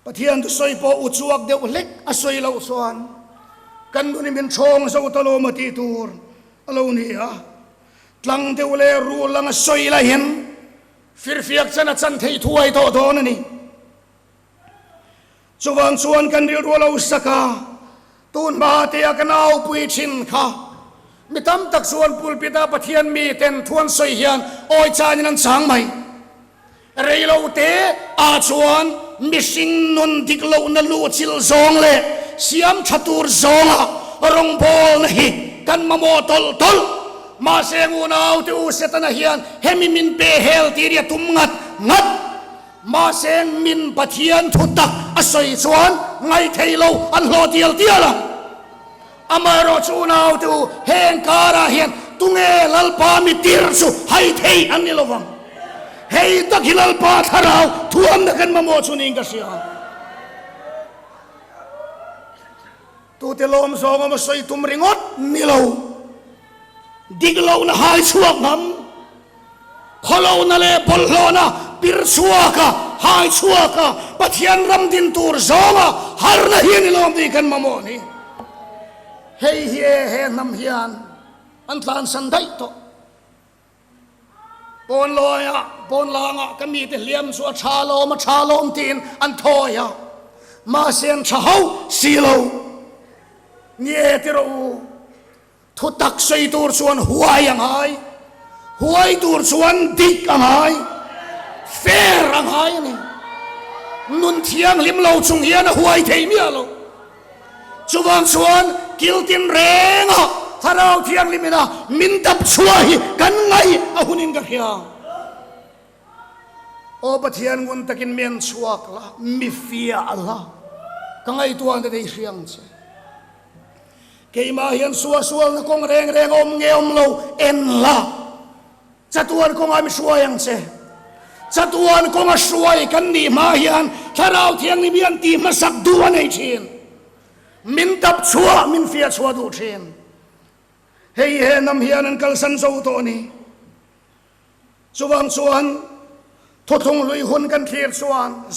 Pathian thusawi pawh uchuak deuh hlek a sawi loh chuan kan nun i min ṭhawng zo ta lo maw tih tur a lo ni a. Tlang deuh leh rul ang a sawi lahin firfiak chan a chan theih thuai tawh dawn a ni. Chuvang chuan kan rilru a lo sak a, tun hma te a ka naupui thin kha mi tam tak chuan pulpit a Pathian mi ten thu an sawi hian awi chanin an chang mai. Rei lo te ah chuan mihring nun dik lohna luhchilh zawng leh siam tha tur zawnga rawngbawlna hi kan mamawh tawlh tawlh. Mahse ngunau te u Setana hian hemi min pe hel tir hi a tum ngat ngat. Mahse min Pathian thu tak a sawi chuan ngaithei lo an hlawh tial tial ang. Amaherawh chu unaute u, heng karah hian tunge Lalpa mi tir chu hai thei an ni lo vang. Hei tak hi Lalpa thlarau thuamna kan mamawh chu niin ka hria. Tute lawm zawng awm a sawi tum ringawt ni lo. Dik lohna hai chhuak ngam, khawlohna leh bawlhhlawhna pir chhuaka hai chhuaka Pathian ram din tur zawnga harna hi a ni lawm tih kan mamawh ni. Hei hi e he hnam hian an tlansan daih tawh. Pawn lawiah, pawn langah ka mite hliam chu a tha lawm, a tha lawm tiin an thawi a, mahse an tha hauh si lo. Ni e ti rawh u, thu tak sawi tur chuan huai a ngai, huai tur chuan dik a ngai, fair a ngai a ni. Nun thianghlim lo chung hian a huai thei miah lo. Chuvang chuan kil tin renga Thlarau Thianghlim ina min dap chhuah hi kan ngaih a hunin ka hria. Aw Pathian ngun takin mi an chhuak la, mi fiah la, ka ngaihtuah na te i hria ang che. Keimah hian suahsualna kawng reng reng a awm nge awm lo en la. Chatuan kawnga mi hruai ang che. Chatuan kawnga hruai kan nih hma hian Thlarau Thianghlim hian tih hmasak duh a nei thin. Min dap chhuah, min fiah chhuah duh thin. Hei he hnam hian an kalsan zo tawh a ni. Chuvang chuan thuthlung hlui hun kan thlir chuan.